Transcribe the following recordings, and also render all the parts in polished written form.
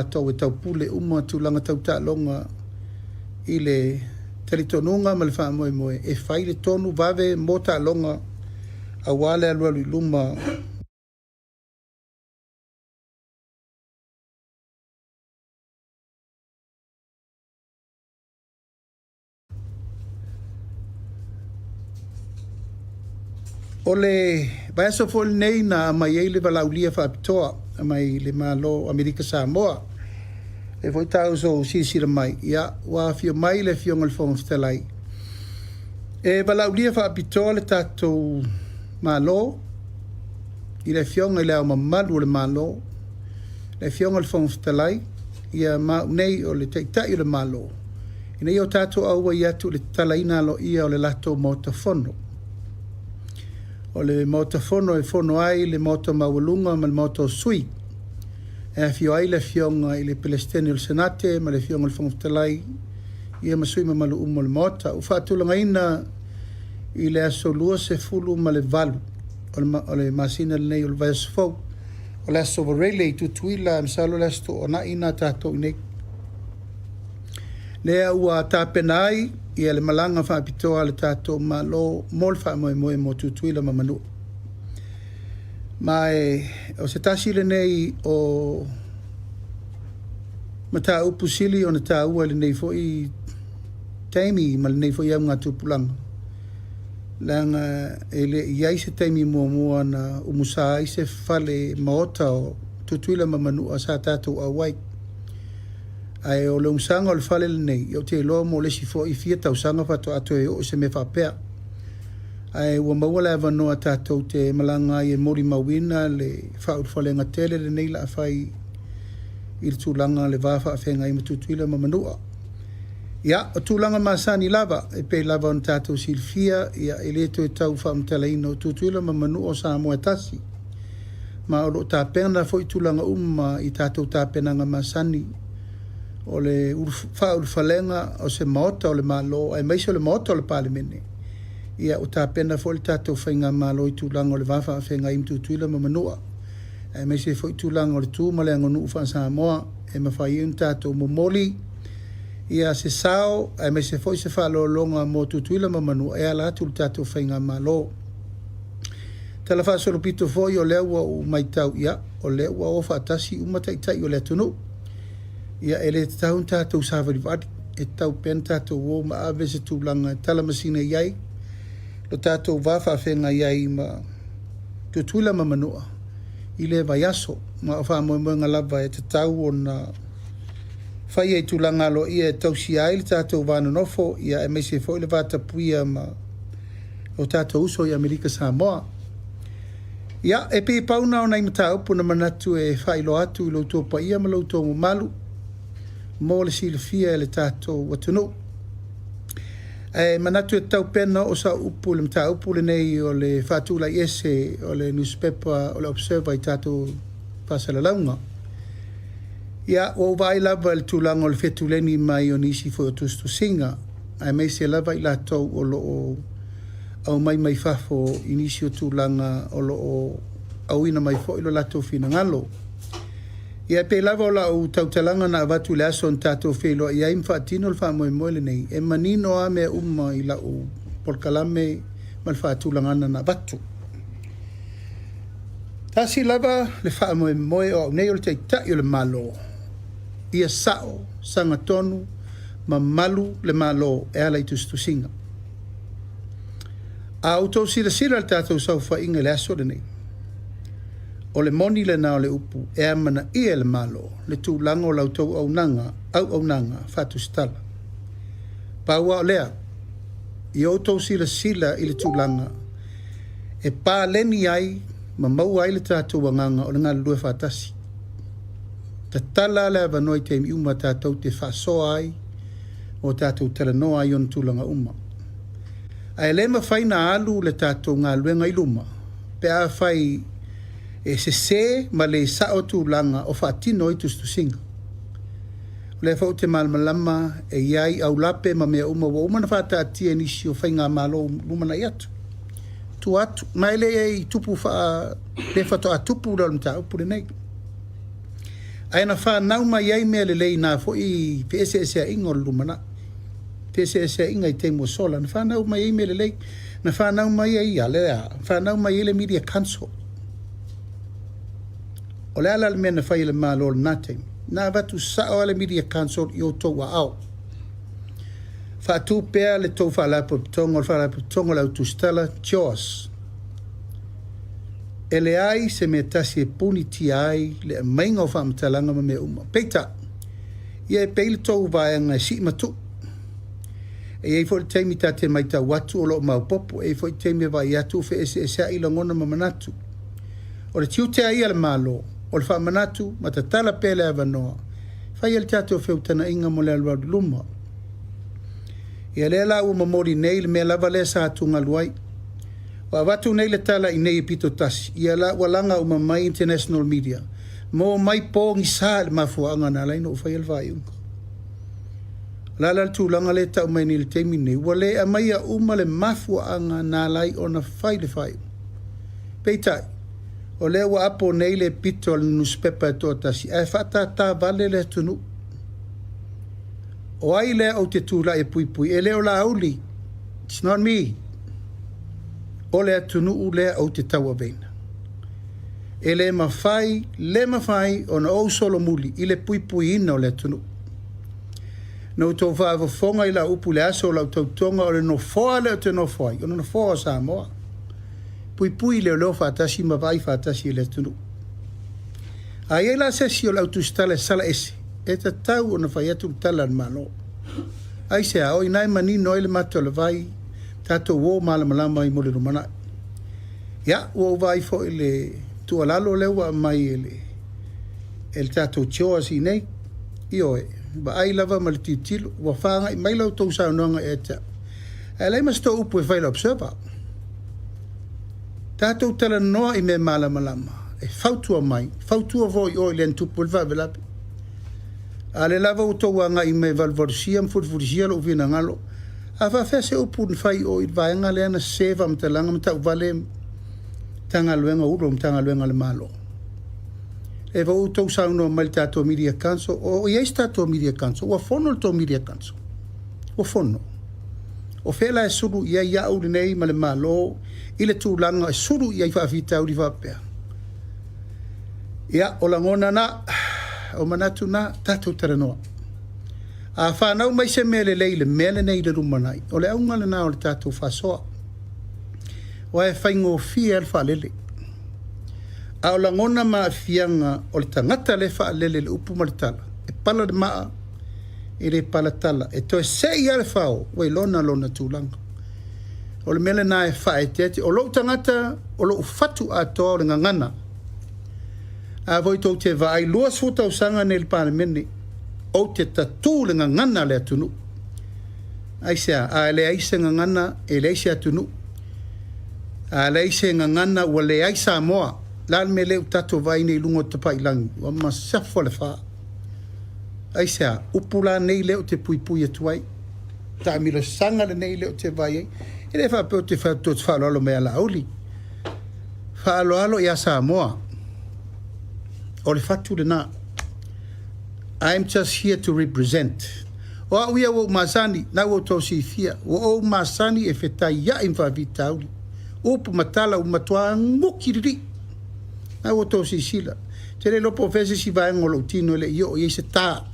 latou e taupule uma tulaga tau taaloga i le talitonuga ma le faamoemoe e fai le tonu vave mo taaloga aua le alualu i luma. O le vaiaso foi lenei na aumai ai le valaaulia faapitoa mai le Malo o Amerika Samoa. O lea foi sa outou silasila mai, ia, ua afio mai le Afioga i le Fofoga Fetalai e valaaulia faapitoa le tatou Malo i le Afioga i Le Ao Mamalu o le Malo, le Afioga i le Fofoga Fetalai, ia ma au nei o le Taitai o le Malo, ina ia o tatou auai atu i le tatalaina aloaia o le latou Maota Fono. O le Maota Fono e fono ai le Maota Maualuga ma le Maota o Sui, e afio ai le Afioga i le Peresetene o le Senate ma le Afioga i le Fofoga Fetalai, ia ma sui usufono mamalu uma o le Maota. Ua faatulagaina i le aso 28 o le masina lenei o le vaiaso fou, o le aso Faraile i Tutuila, masalo o le Aso Toonai lena a tatou i inei, lea ua tapena ai le malaga faapitoa a le tatou Malo mo le faamoemoe mo Tutuila ma Manua. Ma o se tasi lenei o mataupu sili ona taua i lenei foi taimi ma lenei foi augatupulaga, leaga e le i i ai se taimi muamua na umusa ai se fale maota o Tutuila ma Manua sa tatou auai. Ae o le umusaga o le fale lenei, ou te iloa mo le isi foi fia tausaga faatoa toe oo se mea faapea. Ae ua maua le avanoa tatou te malaga ai e molimauina le faaulufalega tele lenei o le a fai i le tulaga o le va faafeagai ma Tutuila ma Manua. Ia, o tulaga masani lava e pei lava ona tatou silafia, e le toe tau faamatalaina, o Tutuila ma Manua o Samoa e tasi. Ma o lo o tapena foi tulaga uma i tatou tapenaga masani o le faaulufalega o se Maota o le Malo aemaise o le Maota o le Palemene. Ia ua tapena foi le tatou faigamalo i tulaga o le va faafeagai ma Tutuila ma Manua, aemaise foi tulaga o le tu ma le aganuu faa-Samoa e mafai ai ona tatou momoli se sao aemaise foi se faaaloaloga mo Tutuila ma Manua e ala atu i le tatou faigamalo. Talafaasolopito foi o lea ua ou matau, ia, o lea ua o faatasi uma taitai o le atunuu. Ia, e le tatau ona tatou savalivali, e tatau pea ona tatou o ma ave se tulaga e talamasina i ai lo tatou va faafeagai ai ma Tutuila ma Manua i lea vaiaso. Ma o faamoemoega lava e tatau ona faia i tulaga aloaia e tausia ai le tatou va nonofo, aemaise foi le vatapuia ma o tatou uso i Amerika Samoa. Ia, e pei pau na o nai mataupu na manatu e faailoa atu i lo outou paia ma lo outou mamalu mo le silafia e le tatou atunuu. Ae manatu e tatau pea ona oo sau upu i le mataupu lenei o le faatulaiese o le nusipepa o le Observer i tatou faasalalauga. Ia, ua ou vaai lava i le tulaga o le fetuleni mai o nisi foi o tusitusiga, aemaise lava i latou o lo o aumai mai fafo i nisi o tulaga o lo o auina mai foi lo latou finagalo. Ia e pei lava o lau tautalaga na avatu i le aso na tatou feiloai ai ma faatino le faamoemoe lenei, e manino lava mea uma i lau polokalame ma le faatulagaga na avatu. Tasi lava le faamoemoe o au nei o le Taitai o le Malo, ia sao, sagatonu, mamalu le Malo e ala i tusitusiga. A outou silasila i le tatou saofaiga i le aso lenei, o le moni lena o le upu e amanaia e le Malo le tulaga o la outou auaunaga, auaunaga faatusitala. Pau lava o lea, ia outou silasila i le tulaga e paleni ai ma maua ai le tatou agaga o le galulue faatasi. Tatala le avanoa i taimi uma tatou te faasoa ai ma o tatou talanoa ai i ona tulaga uma. Ae le mafai ona alu le tatou galuega i luma pe afai e sese ma le sao tulaga o faatino ai tusitusiga. O lea foi ou te malamalama e i ai aulape ma mea uma ua uma ona faataatia e nisi o faigamalo i lumanai atu, tua atu. Ma e le i tupu faa... le faatoa tupu lea o le mataupu lenei. Ae na fanau mai ai mea lelei i na foi feeseeseaiga o le lumanai, feeseeseaiga i taimi ua sola, na fanau mai ai mea lelei, na fanau mai ai a le a, fanau mai ai le Media Council. O le a la le mea na fai e le Malo i lena taimi? Na avatu sao lava le Media Council i outou aao. Faatu pea le tou Faalapotopotoga, o le Faalapotopotoga o le Au Tusitala, CHOAS. E leai se mea tasi e punitia ai le aumaiga o faamatalaga ma mea uma. Peitai, ia e pei le tou vaega e sii ma tuu. E i ai foi le taimi ta te matau atu o lo o maopoopo, e i ai foi taimi e vaai atu ua feeseeseai lagona ma manatu. O le tiute lava ia o le Malo, o le faamanatu ma tatala pea le avanoa e fai ai le tatou feutagaiga mo le alualu i luma. Ia lea la ua momoli nei le mea lava lea sa atugalu ai. Ua avatu nei le tala i inei e pitotasi, ia la ua laga uma mai international media ma omai pogisa i le mafuaaga na ala ai ona ou faia le faaiuga. O le a la le tulaga lea e tau mai nei i le taimi lenei? Ua le aumaia uma le mafuaaga na ala ai ona fai le faaiuga. Peitai, o lea ua apo nei le pito a le nusipepa e toatasi ae faatata vale le atunuu. O ai lea ou te tulai e puipui? E le o Laauli. It's not me. O le atunuu lea ou te tauaveina. E le mafai, le mafai ona ou solomuli i le puipuiina o le atunuu. Na outou faafofoga i lau upu i le aso o lau tautoga, o le nofoa lea ou te nofo ai, o le nofoa o Samoa. Puipui leoleo faatasi ma vaai faatasi e le atunuu. A i ai la se isi o le au tusitala e sala ese, e tatau ona fai atu le tala a le Malo. Aisea? O i ina e manino ai le mata o le vai, tatou o malamalama ai mo le lumanai. Ia, ua ou vaai foi i le tuualalo lea ua aumai e le e le tatou CHOAS i inei. Ioe, vaai lava ma le tilotilo, ua faagai mai la outou saunoaga ia te au, ae leai ma se tou upu e fai i le Observer. Tatou talanoa i mea malamalama e fautua mai, fautua foi i o i le na tupu ai le faalavelave. A o lea lava ua outou agai mai e valuvalusia ma fulifulisia lou finagalo, a faapefea se upu na fai i o i le vaega lea na sese faamatalaga ma tauvale Matagaluega o Ofisa Sili o Matagaluega a le Malo? E foi ua outou saunoa mai i le tatou Media Council, o i ai se tatou Media Council? Ua fono le tou Media Council? Ua fono? O fea la e sulu i ai au lenei ma le Malo i le tulaga e sulu i ai faafitauli faapea? Ia, o lagona na, o manatu na, tatou talanoa. A fanau mai se mea lelei i le mea lenei i le lumanai, o le auga lena o le tatou faasoa. Aua e faigofie lava le faalele. A o lagona ma aafiaga o le tagata lea e faalele i le upu ma le tala, e pala le maa, e le pala tala. E toe sei lava le fao, ua iloga lona tulaga. O le mea lena e faaeteete. O lou tagata, o lou fatu atoa o le gagana. A foi tou te vaai, 20 tausaga nei i le Palemene, ou te tatu i le gagana a le atunuu. Aisea? A leai se gagana, e leai se atunuu. A leai se gagana, ua leai Samoa. O le a le mea lea ua tatou vaai nei i luga o tafailagi? Ua masefa le fa. Aisea? Upu la nei lea ou te puipui atu ai. Taamilosaga lenei lea ou te vaai ai. E le faapea ou te fai atu ou te faaaloalo mai ia Laauli. Faaaloalo ia Samoa. O le fatu lena. I'm just here to represent. O au ia ua ou masani, na ua outou silafia, ua ou masani e fetaiai ma faafitauli. Upu ma tala ua matua guki lelei. Na ua outou silasila. Ou te le iloa po o fea se isi vaega o lou tino e le i oo i ai se ta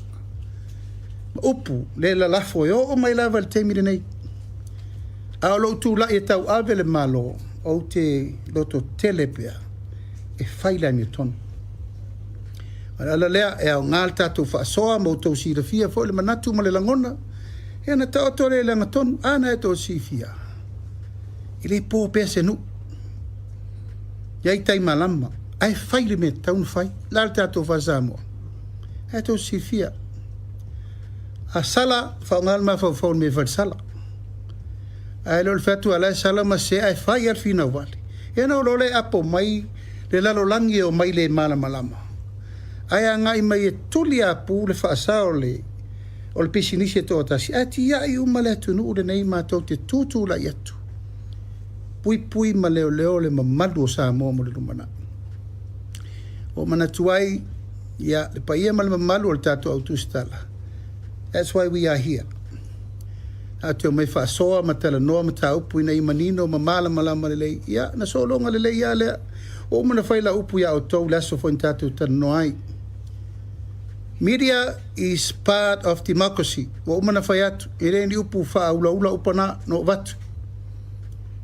ma upu le lalafo e oo mai lava i le taimi lenei. A o lou tulai e tauave le Malo, ou te lototele pea e fai le amiotonu. O le ala lea e aoga le tatou faasoa ma outou silafia foi le manatu ma le lagona, ia ona taoto lea i le agatonu. A na e tou silafia, e le po pea se nuu. E i ai tai malama, ae fai le mea e tatau ona fai. O le a le tatou faa-Samoa? A e tou silafia, a sala, faaaoga le mafaufau i le mea e fai i le sala. Ae le o le fai atu a la e sala ma sese ae fai lava le finau vale. Ia ona oo loa lea e apo mai le lalolagi e omai le malamalama ae agai mai e tuliapu le faasa o le o le pisinisi e toatasi ae tiai uma le atunuu lenei matou te tutulai atu puipui ma leoleo le mamalu o Samoa mo le lumanai. Ua ou manatu ai Ia, le paia ma le mamalu o le tatou au tusitala, that's why we are here. Tatou te omai faasoa ma talanoa mataupu ina ia manino ma malamalama lelei. Ia, na sologa lelei lava lea. Ua uma ona fai lau upu ia outou i le aso foi na tatou talanoa ai. Media is part of democracy. Ua uma ona fai atu, e le o ni upu faaulaula upu na, na ou avatu.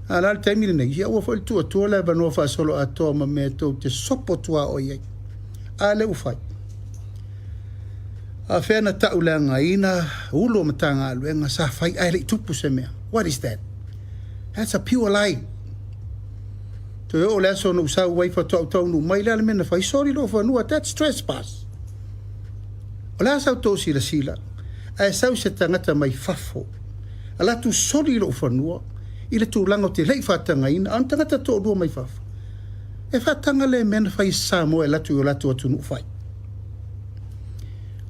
A o le a le taimi lenei? Ia aua foi le tuu atua le avanoa faasoloatoa ma mea tou te sopo tuaoi ai. A lea ua fai. A fea na tauleagaina Ulu o Matagaluega sa fai ae le i tupu se mea? What is that? That's a pure lie. Toe oo le aso na ou sau ai faatoa ou taunuu mai, le a le mea na fai? Soli lou fanua, that's trespass. O le a sa outou silasila ae sau se tagata mai fafo alu atu soli lou fanua i le tulaga ou te le i faatagaina, a o ni tagata toalua mai fafo e faataga lea mea na fai e Samoa e alu atu i o latou atunuu fai.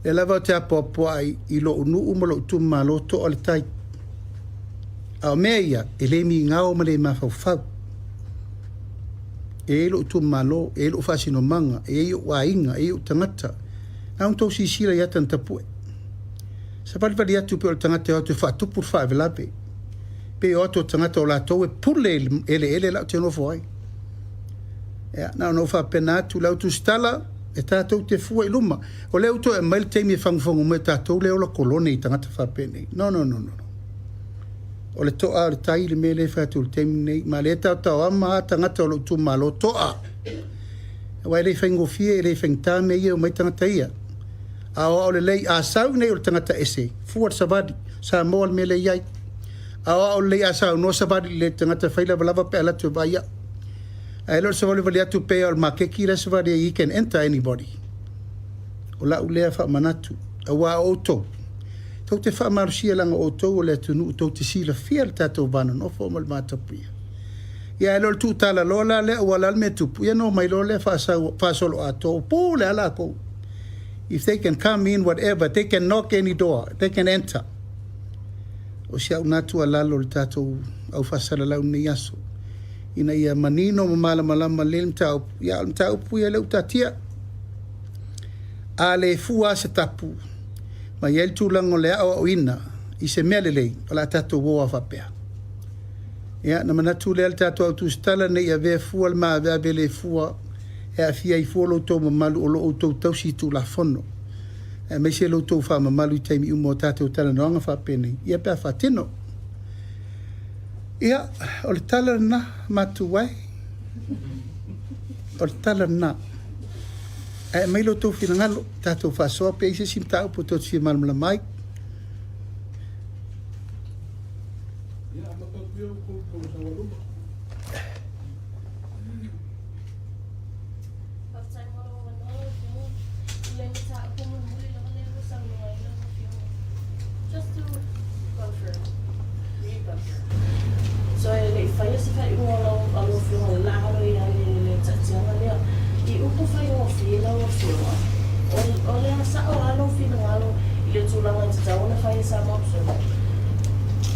O lea lava ou te apoapoai i lou nuu ma lou itumalo toa le tai. A o mea ia, e le migao ma le mafaufau. E i ai lou itumalo, e i ai lou faasinomaga, e i ai ou aiga, e i ai ou tagata. Na ona outou silasila i ata na tapue. Savalivali atu pei o le tagata e o atu e faatupu le faalavelave. Pei e o atu o tagata o latou e pule i le eleele la ou te nofo ai. Ia, na ona ou faapena atu, le au tusitala, e tatou te fua i luma. O lea ua toe aumai le taimi e fagufagu mai o tatou lea e ola kolone i tagata faapenei. No, no, no, no. O le toa o le tai le mea lea e fai atu i le taimi lenei. Ma o lea e taotaoama lava tagata o lou itumalo, toa! Aua e le faigofie, e le faigata mea ia e omai tagata ia. A o ao lelei, a sau nei o le tagata ese, fua le savali, Samoa le mea lea e i ai. A o ao lelei a saunoa savali lelei i le tagata, fai lavalava pe a alu atu e vaai au. Ae le o le savalivali atu pei lava o le maketi la e savali ai, he can enter anybody. O lau lea faamanatu, aua o outou, tou te faamalosia leaga o outou o le atunuu tou te silafia le tatou va nonofo ma le va tapuia. Ia ae le o le tuutalaloa la lea aua o le a le mea e tupu, ia ona omai loa lea faasoloatoa, ua pule lava latou. If they can come in whatever, they can knock any door, they can enter. O si au na tuualalo i le tatou au faasalalau i lenei aso, ina ia manino ma malamalama lelei le mataupu, ia a o le mataupu ia lea ua taatia. A le fua lava se tapu ma i ai le tulaga o le aoaoina i se mea lelei, o le a tatou o lava faapea. Ia, ona manatu lea le tatou au tusitala ne i avea fua le maaveave le fua e aafia ai fua lo outou mamalu o lo o outou tausi i Tulafono, aemaise lo outou faamamalu i taimi uma o tatou talanoaga faapenei, ia pe a faatino. Ia, o le tala lena, matua e. O le tala lena. Ae aumai lo outou finagalo, tatou faasoa pe i ai se isi mataupu tou te fia malamalama ai. Faafetai mo lou avanoa lau Afioga. I le mataupu mulimuli lava lea ua saunoa ai lau Afioga. Just to confirm, reconfirm. So e le i faia se faaiuga o lau a lau Afioga i lalo i ai le le taatiaga lea. I upu faigofie lau Afioga, o o le a sao lava lou finagalo i le tulaga e tatau ona fai e Samoa Observer.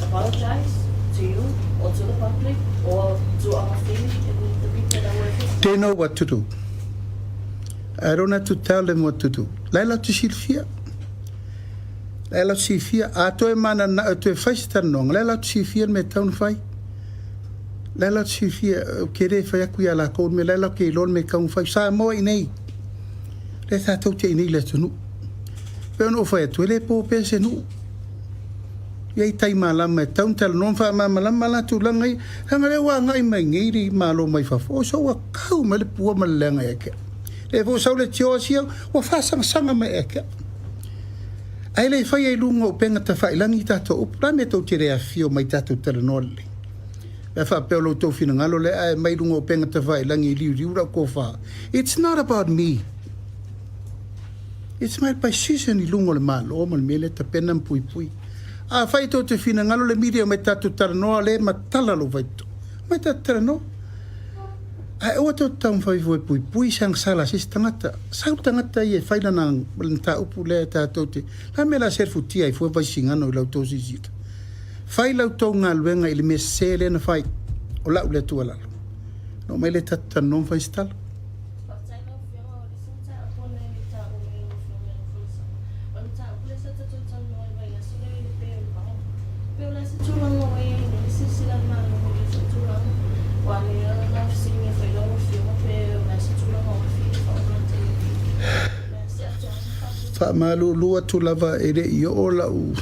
Apologise to you or to the public or to our family and the people that were affected. They know what to do. I don't have to tell them what to do. La e latou te silafia. La e latou te silafia. A toe mananao e toe fai se talanoaga, la e latou te silafia le mea e tatau ona fai. La e latou te silafia, ou te le fai atu ia latou le mea, la e latou te iloa le mea e tatau ona fai. Samoa i inei. Lea tatou te i inei i le atunuu. E pei ona ou fai atu, e le po pea se nuu. E i ai tai malama e tatau ona talanoa ma faamalamalama la tulaga ia. Leaga o lea ua agai mai nei le Malo mai fafo, o so ua kau mai le pua ma le leaga ia te au. Lea foi ua sau le tio asia, ua faasangasaga mai ia te au. Ae le faia i luga o upega tafailagi tatou upu. O le a le mea tou te le afifio mai tatou talanoa lelei? Pe a faapea o lo outou finagalo lea ae aumai i luga o upega tafailagi e liuliu lau tofa. It's not about me. It's my position i luga o le Malo ma le mea lea e tapena ma puipui. Afai tou te finagalo le media omai tatou talanoa o lea e matala lou faitotoa. Omai tatou talanoa. Ae aua tou te taumafai ifo e puipui se agasala a se isi tagata. Sau le tagata ia e fai lana mataupu lea tatou te... O le a le mea o le a selefutia ai fua Vaisigano i la outou silasila? Fai la outou galuega i le mea sese lea na fai. O lau lea tuualalo. Ona omai lea tatou talanoa ma fai se tala. Faafetai lau Afioga o le isi mataupu na e taua. Aua lea na fesiligia foi lau Afioga pe o le a se tulaga o afi e faaaoga i le taimi nei. O le a se atoaga faamolemole. Faamalulu atu lava e le i oo lau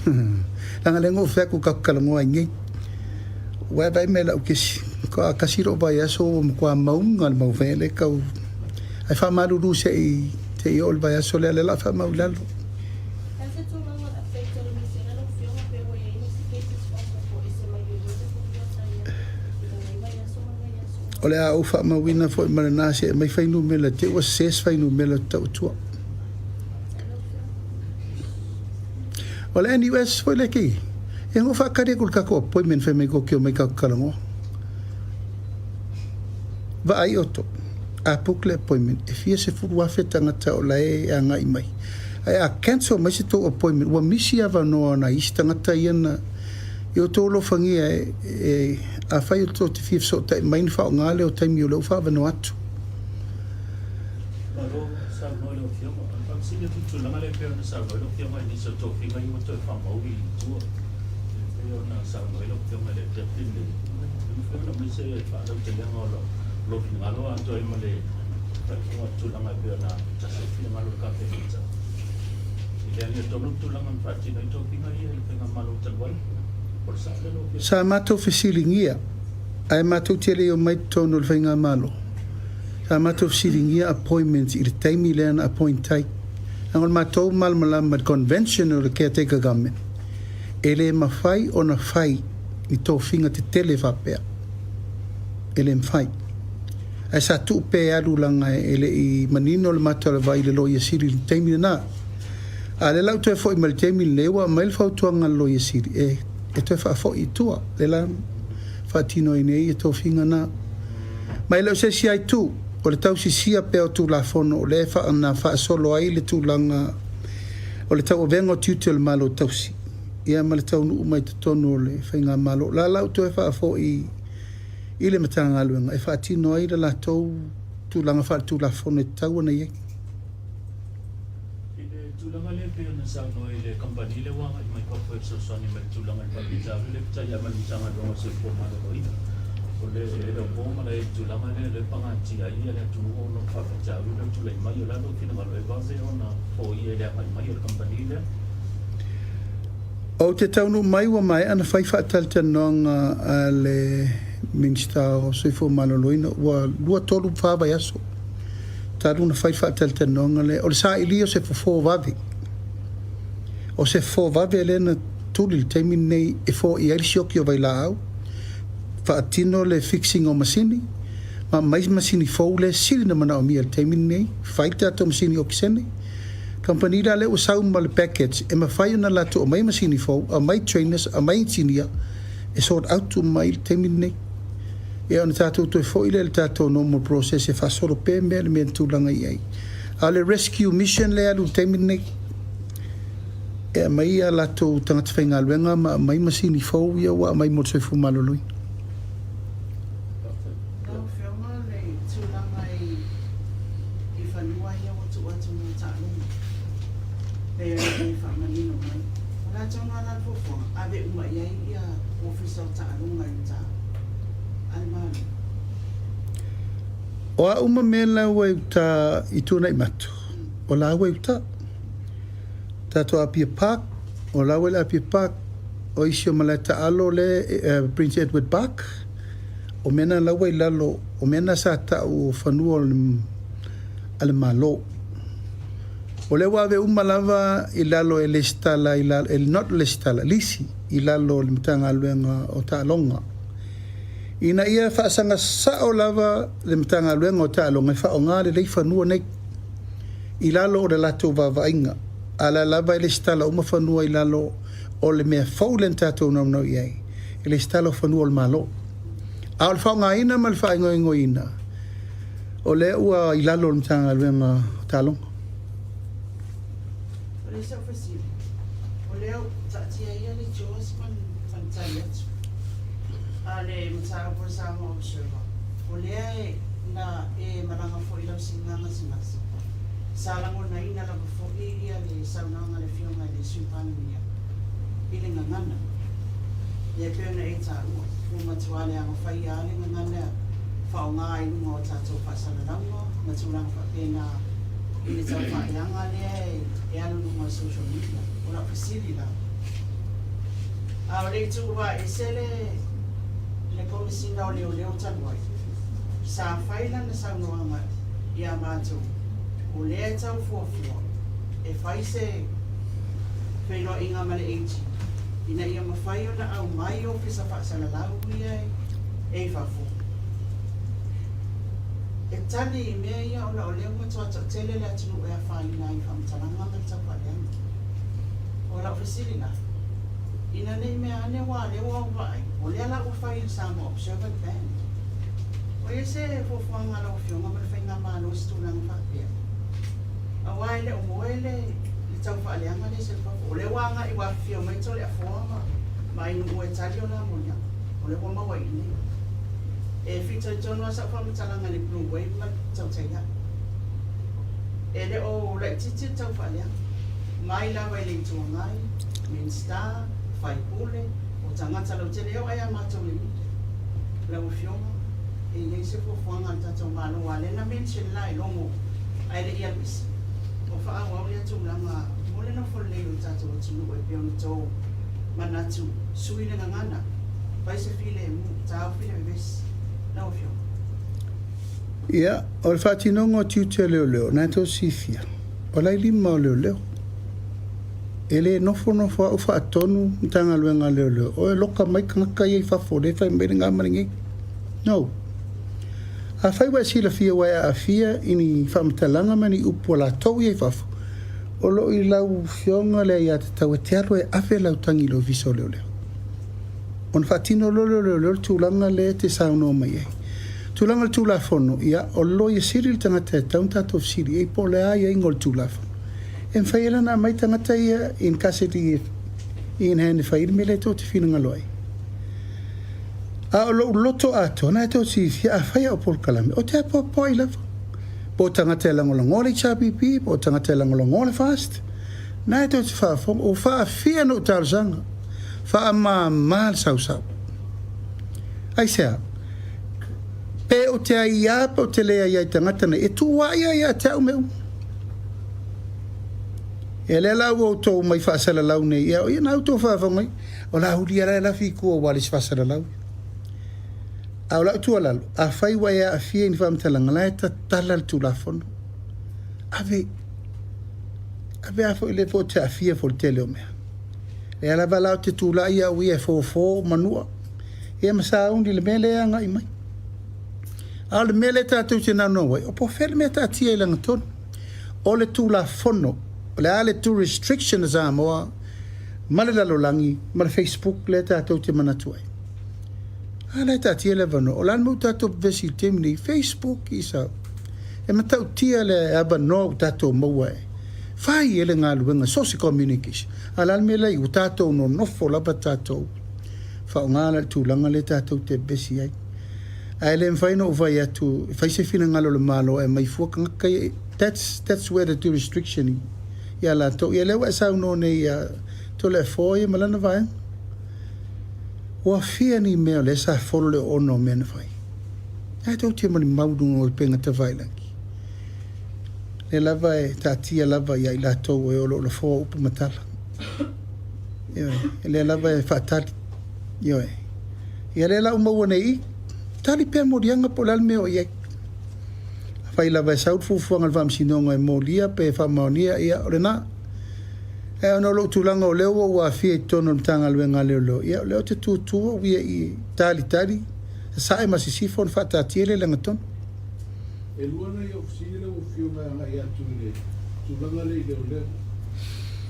leaga lea na ou fai atu tatou te talanoa ai nei. Ua e vaai mai i lau kesi, faatoa tasi lou vaiaso ua matua mauga le mau faiga lea e tau ae faamalulu se i se i oo i le vaiaso lea, lea o le a faamau i lalo. O le a se tulaga o le update o le misela lau Afioga pe ua i ai nisi cases faaopoopo ese mai le 24 i lenei vaiaso ma le vaiaso ua O le a ou faamauina foi ma lena se i aumai fuainumera te i ua sese se fuainumera ou te tau atua. O le NUS foi lea e te i ai, ia na ou faatali atu i le tatou appointment fai mai tou te omai tatou te talanoa. Vaai outou, a book le appointment, e fia sefulu afe tagata o la e agai mai. Ae a cancel mai se tou appointment, ua misi avanoa o nai isi tagata ia na i outou alofagia e, e afai outou te fia fesootai mai ona faaaoga lea o taimi o lea ua faaavanoa atu. Malo saunoa i lau Afioga. O le faafesili atu i le tulaga lea e pei ona saunoa ai lau Afioga i nisi o tofiga ia ua toe faamau i tua. E pei ona saunoa ai lau Afioga i le Deputy lenei, e mafai ona aumai se faalautelega o lou finagalo atoa ai ma le tulaga e pei ona tasi ai finagalo o le Kapeneta i le amiotonu le tulaga na faatino ai tofiga ia i le Faigamalo talu ai. Po o le sao lea lau Afioga? Sa matou fesiligia, ae matou te le i omai i totonu o le Faigamalo, sa matou fesiligia appointments i le taimi lea na appoint ai. Leaga o le matou malamalama i le convention o le caretaker government, e le mafai ona fai ni tofiga tetele faapea. E le mafai. Ae sa tuu pea e alu leaga e le i manino le mata o le vai i le Loia Sili i le taimi lena. A o lea la ua toe foi mai i le taimi lenei ua aumai le fautuaga a le Loia Sili e e toe faafoi i tua. Lea la faatino ai nei tofiga na. Ma e le o se isi lava itu, o le tausisia pea o Tulafono o lea e na faasolo ai le tulaga o le tauavega o tiute o le Malo Tausi ia ma le taunuu mai totonu o le Faigamalo. O la la ua toe faafoi i le Matagaluega e faatino ai le latou tulaga faaletulafono e tatau ona i ai. I le tulaga lea e pei ona saunoa i le kamupani lea ua agai mai fafo e fesoasoani mai i le tulaga i le faafitauli lea e fetai ai ma le Matagaluega o le Soifua Maloloina. O le e le o po malae i le tulaga lea lea e pagatia ai le atunuu ona o le faafitauli lea ua tulai mai. O le a lou finagalo e vave ona foia i le agai mai o le kamupani lea? Ou te taunuu mai ua maea ona fai faatalatalanoaga a le Minisita o Soifua Maloloina, ua lua, tolu, fa vaiaso talu ona fai le faatalatalanoaga lea. O le sailia o se fofo vave. O se fofo vave lea na tuli i le taimi lenei e foia ai le sioki o vailaau, faatino le fixing o masini, ma aumai masini fou lea e sili ona manaomia i le taimi lenei, fai le tatou masini okesene. Kamupani la lea ua sau ma le package e mafai ona latou aumaia masini fou, aumai trainers, aumai inisinia e sort out uma ai i le taimi lenei. Ia ona tatou toe foi lea i le tatou normal process e faasolo pea mea i le mea na tulaga i ai. A o le rescue mission lea e alu i le taimi lenei, e aumai a latou tagata faigaluega ma aumai masini fou ia ua aumai mo le soifua maloloina. Lau Afioga o le tulaga i fanua ia ua tuu atu mo taaloga, pei ona e faamanino mai. O le a tonu lava la le fuafuaga, ave uma i ai ia Ofisa o Taaloga i uta a le Malo? O a uma mea la ua i uta i Tuanaimato, o la ua i uta. Tatou Apia Park, o la ua i le Apia Park, o isi o malae taalo lea Prince Edward Park, o mea na la ua i lalo, o mea na sa tau o fanua o le, a le Malo. O lea ua ave uma lava i lalo e lesitala i lalo, e not lesitala, lisi i lalo o le Matagaluega o Taaloga. Ina ia faasaga sao lava le Matagaluega o Taaloga e faaaoga lelei fanua nei i lalo o le latou vaavaaiga. A o la e lava e lesitala uma fanua i lalo o le mea fou lea na tatou naunau i ai, e lesitala o fanua o le Malo. A o le faaaogaina ma le faaigoigoina, o lea ua i lalo o le Matagaluega o Taaloga. O le isi au fesili, o lea ua taatia ia le JAWS ma le tali atu a le mataupu a le Samoa Observer, o lea na e malaga foi i lau siiga gasegase, sa lagonaina lava foi le saunoaga a le Afioga i le Sui Palemia i le gagana, lea e pei ona e taua, ua matua leaga faia lava le gagana. faaaoga i luga o tatou faasalalauga ma tulaga faapena i le taufaaleaga lea e alu i luga o le social media. O lau fesili la, a o le i tuuvaese le le Komesina o Leoleo talu ai, sa fai lana saunoaga ia matou o lea e tau fuafua e fai se feiloaiga ma le AG ina ia mafai ona aumai Ofisa Faasalalau ia e i fafo e tali i mea ia ona o lea ua matua toatele le atunuu e afaina ai i faamatalaga ma le taufaaleaga. O lau fesili la, ina ne i mea ane aua o lea ua ou vaai, o lea la ua fai i le Samoa Observer le ban. O i ai se fuafuaga a lau Afioga ma le Faigamalo i se tulaga faapea? Aua e le o moe le taufaaleaga lea i Sefafo. O lea ua agai ua afifio mai Toleafoa ma ma Ainuu e tali o la moliaga. O lea ua maua i inei. E fitoitonu lava sau faamatalaga i le Blue Wave ma le Tautaia'i. E le o laitiiti le taufaaleaga. Mai lava i le Itu Agai, Minisita, Faipule, o tagata lautele e oo lava ia matou i le media. Lau Afioga, e i ai se fuafuaga a le tatou Malo, aua o lea na mention la e Logo ae le i alu ese, ua faaauau lea tulaga mo le nofo lelei o le tatou atunuu e pei ona tou manatu, sui le gagana, fai se filemu, taofi le vevesi. Lau Afioga. Ia, o le faatinoga o tiute o leoleo, na e tou silafia, o lailima o leoleo. E le nofonofo au faatonu Matagaluega a Leoleo, o e loka mai tagata ia i fafo o lea e fai mai lena ma lenei. No. Afai ua e silafia ua e aafia i ni faamatalaga ma ni upu a latou ia i fafo, o lo o i lau Afioga le aiatatau e te alu e ave lau tagi i le Ofisa o Leoleo. Ona faatino loa lea o leoleo le tulaga lea e te saunoa mai ai. Tulaga o le Tulafono, ia, o le Loia Sili le tagata e tatau ona tatou fesili i ai po o le a aiaiga o le Tulafono. E mafai ai la ona aumai tagata ia in custody in hand e fai ai le mea lea tou te finagalo ai. A o lou loto atoa, na e tou te silafia, afai au polokalame, ou te apoapoai lava. Po o tagata e lagolagoa le HRPP, po o tagata e lagolagoa le FAST, na e tou te faafofoga, ua faafia ona ou talosaga, faamama le sausau. Aisea? Pe ou te aiā pe ou te le aiā i tagata nei, e tuuai lava ia te au mea uma. Ia lea la ua outou mai faasalalau nei, ia o ia na outou faafofoga mai, o la hulia la e lafi i tua ua le isi faasalalau. A o lau tuualalo, afai ua e aafia i ni faamatalaga, la e tatala le Tulafono. Ave, ave a foi le po te aafia foi le tele o mea. Lea lava la ou te tulai au ia e fofo manua, ia ma sauni le mea lea e agai mai. A o le mea lea tatou te naunau ai, o po o fea le mea e taatia i lagatonu. O le Tulafono, o le a le jurisdiction a Samoa ma le lalolagi ma le Facebook lea tatou te manatu ai. A la e taatia le avanoa. O le a le mea ua tatou vevesi i le taimi nei? Facebook isa. E matautia le avanoa ua tatou maua e fai ai le galuega so o se communication. A o le a le mea la ua tatou nonofo lava tatou faaaoga la le tulaga lea tatou te vevesi ai. Ae le mafai ona ou fai atu e fai se finagalo o le Malo e aumai fua tagata ia. That's where the jurisdiction ia latou. Ia lea ua e saunoa nei ia Toleafoa ia ma lana vaega. Ua fia ni mea o lea sa folo le oona o mea na fai. Ae tou te malimau i luga o le upega tafailagi. Lea lava e taatia lava ia i latou e o lo o lafoa upu ma tala. Ioe, lea lava e faatali. Ioe. Ia lea la ua maua nei i, tali pea moliaga po o le a le mea o i ai. Afai lava e sau le fuafuaga a le Faamasinoga e molia pe faamaonia, ia o lena. Ae ona o lou tulaga o lea ua ou aafia i totonu o le Matagaluega a Leoleo, ia o lea ou te tutu au ia i talitali, sasae ma sisifo ona faataatia lea i lagatonu. E lua nai au fesili lau Afioga e agai atu i le tulaga lea i leoleo.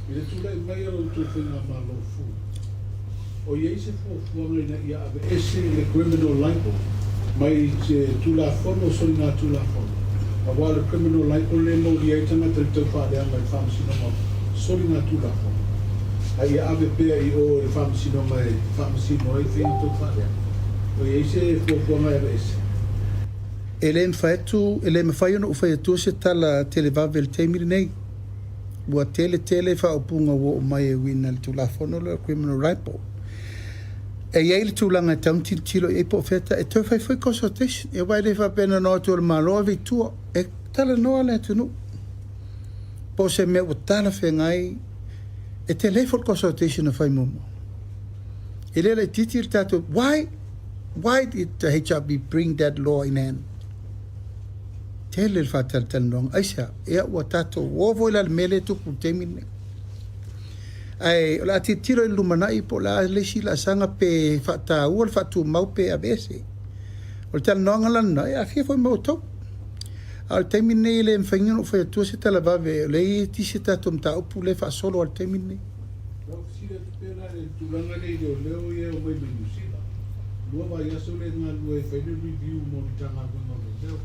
I le tulai mai o la outou faigamalo fou, o i ai se fuafuaga ina ia aveese le criminal libel mai se Tulafono soligatulafono, aua o le criminal libel lea e molia ai tagata i le taufaaleaga i le Faamasinoga o Soligatulafono, a ia ave pea i o i le Faamasinoga e faamasino ai faiga taufaaleaga. O i ai se fuafuaga e aveese? E le mafai atu, e le mafai ona ou fai atua se tala televave i le taimi lenei. Ua tele tele faaupuga ua oo mai e uiga i le Tulafono lea o le Criminal Libel. E i ai le tulaga e tatau ona tilotilo i ai po o fea e toe fai foi consultation. Aua e le faapea na ona o atu o le Malo ave i tua, e talanoa le atunuu. Po o se mea ua talafeagai, e tele foi le consultation na fai muamua. E le laitiiti le tatou, why did the HRP bring that law in hand? Tele le faatalatalanoaga. Aisea? Ia ua tatou o foi la i le mea lea e tupu i le taimi lenei. Ae o le a tilotilo i le lumanai po o le a le isi laasaga pe faataua le faatumau pe aveese. O le talanoaga la lena, e aafia foi ma outou. A o le taimi lenei e le mafai ona ou fai atua se tala vave, o lea e itiiti se tatou mataupu lea e faasolo lava i le taimi lenei. Lau fesili atu pea la i le tulaga lea i leoleo ia e omai mai Niu Sila. 2 vaiaso lea e galulue ai e fai le review mo le Matagaluega o Leoleo.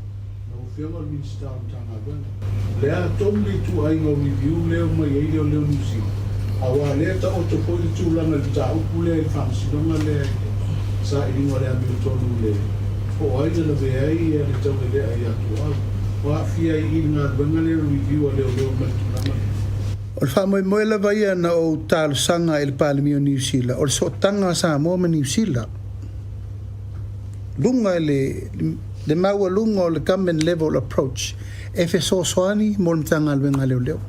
Lau Afioga o le Minisita o le Matagaluega. O le a tonu le ituaiga o review lea e omai ai leoleo Niu Sila? Aua o lea e taoto foi le tulaga i le mataupu lea i le faamasinoga lea i le sailiga o le amiotonu i le po o ai na lavea ai le taulelea ia Tuaau. Ua aafia ai i i le galuega lea o le review a leoleo mai le tulaga lea. O le faamoemoe lava ia na ou talosaga i le Palemia o Niu Sila, o le sootaga a Samoa ma Niu Sila, luga i le maualuga o le government level approach e fesoasoani mo le Matagaluega a Leoleo.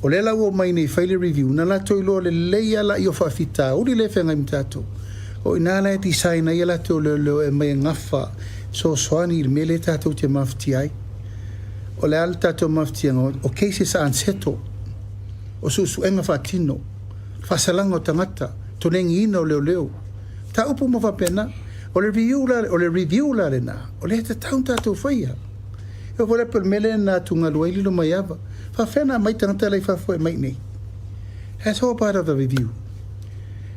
O lea la ua omai nei e fai le review, na latou iloa lelei lava laia o faafitauli lea e feagai ma tatou. O i ina la e design ai a latou leoleo e aumai e gafa fesoasoani i le mea lea tatou te mafatia ai. O le a le tatou mafatiaga? O cases unsettled, o suesuega faatino, faasalaga o tagata, tonegiina o leoleo, mataupu uma faapena. O le review la, o le review la lena, o lea e tatau ona tatou faia. E oo foi la pei o le mea lea na atugalu ai Lilomaiava. Faafefea ona aumai tagata la i fafo e aumai i inei? That's all part of the review.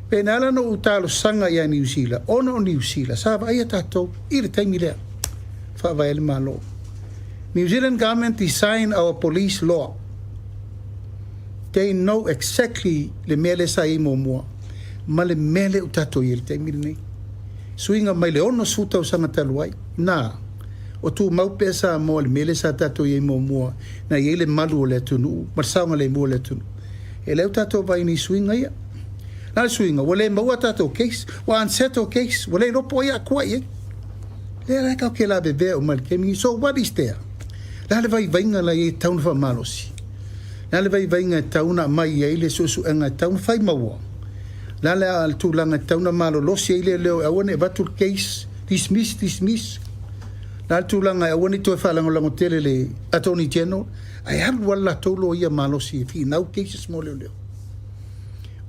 Pe na ala ona ou talosaga ia Niu Sila, ona o Niu Sila, sa vaaia tatou i le taimi lea, faavae ai le Malo. New Zealand government design our police law. They know exactly le mea lea sa i ai muamua ma le mea lea ua tatou i ai i le taimi lenei. Suiga mai le 60 tausaga talu ai, na, o tumau pea Samoa i le mea lea sa tatou i ai muamua, na i ai le malu o le atunuu ma le saogalemu o le atunuu. E lea ua tatou vaai nei i suiga ia. O le a le suiga? Ua le maua a tatou case, ua unsettle case, ua le iloa po o ai a tua i ai. Lea la tatou te lavevea uma i le taimi lenei. So what is there? O le a le vaivaiga la i ai e tatau ona faamalosi? O le a le vaivaiga e tatau ona aumai i ai le suesuega e tatau ona fai maua? O le a le tulaga e tatau ona malolosi ai leoleo e aua ne i avatu le case, dismiss, dismiss? O le a le tulaga e aua ne i toe faalagolago tele i le Attorney General ae alu lava le latou loia malosi e finau cases mo leoleo?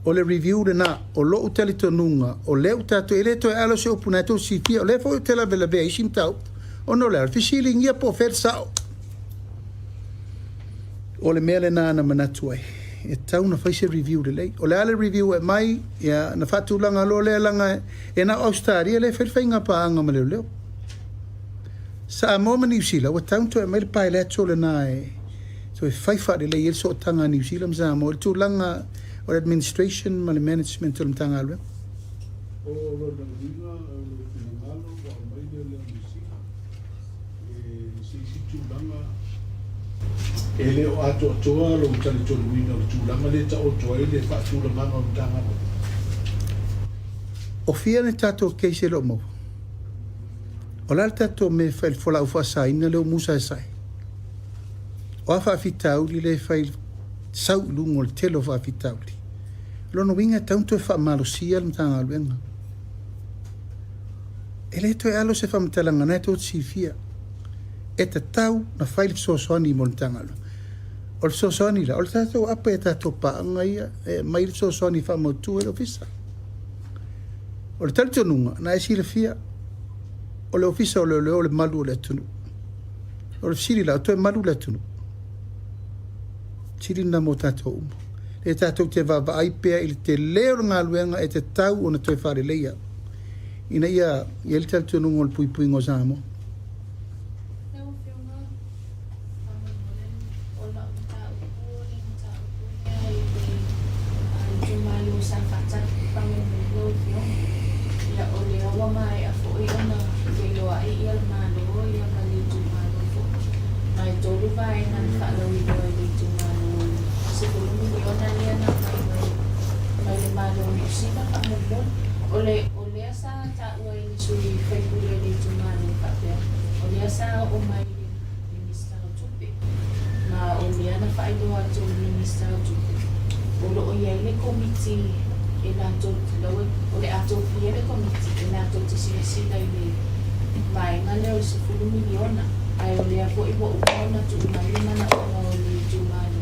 O le review lena, o lou talitonuga, o lea ua tatou, e le toe alo se upu na e tou silafia, o lea foi ou te lavelavea i isi mataupu, ona o le a? O le fesiligia po o fea le sao. O le mea lena na manatu ai, e tatau ona fai se review lelei. O le a le review e aumai, ia, ona faatulaga loa lea, leaga e na o Ausetalia lea e fai le faiga paaga ma leoleo. Samoa ma Niu Sila, ua tatau ona toe aumai le bilateral lena e toe fai faalelei ai le sootaga a Niu Sila ma Samoa i le tulaga o le administration ma le management o le Matagaluega. O lona uiga, o lou finagalo ua aumai leoleo Niu Sila e se isi tulaga e le o atoatoa lou talitonuina o le tulaga lea e taoto ai le faatulagaga o le Matagaluega. O fia ni tatou case e le o maua? O le a le tatou mea e fai i le fualaau faasaina lea ua musaesae? O a faafitauli lea e fai sau i luga o le tele o faafitauli? O lona uiga e tatau ona toe faamalosia le Matagaluega. E le toe alo se faamatalaga, o lena tou te silafia. E tatau ona fai le fesoasoani mo le Matagaluega. O le fesoasoani la, o le tatou aapa i a tatou paaga ia e aumai le fesoasoani e faamautu ai le Ofisa. O le talitonuga, na e silafia, o le Ofisa o Leoleo o le malu o le atunuu. O le fesili la, o toe malu le atunuu? Fesili lena mo tatou uma. E tatou te vaavaai pea i le tele o le galuega e tatau ona toe faaleleia ina ia i ai le talitonuga o le puipuiga o Samoa. Lau Afioga, faamolemole o lau mataupu o le mataupu lea i le itumalo sa faatali lau Afioga. Ia o lea ua maea foi ona feiloai ia le Malo ia ma le itumalo foi. Ma e 3 vaega na faalauiloa e le itumalo i le $10 miliona lea na aumai mai le Malo o Niu Sila faamolemole. O le o lea sa taua e le sui faipule o le itumalo faapea, o lea sa oo mai i le Minisita o Tupe, ma o lea na faailoa atu e le Minisita o Tupe, o lo o i ai le Komiti e latou, o le a tofia le Komiti e latou te silasila i le vaega lea o le $10 miliona, ae o lea foi ua uma ona tuu mai le manaoga o le itumalo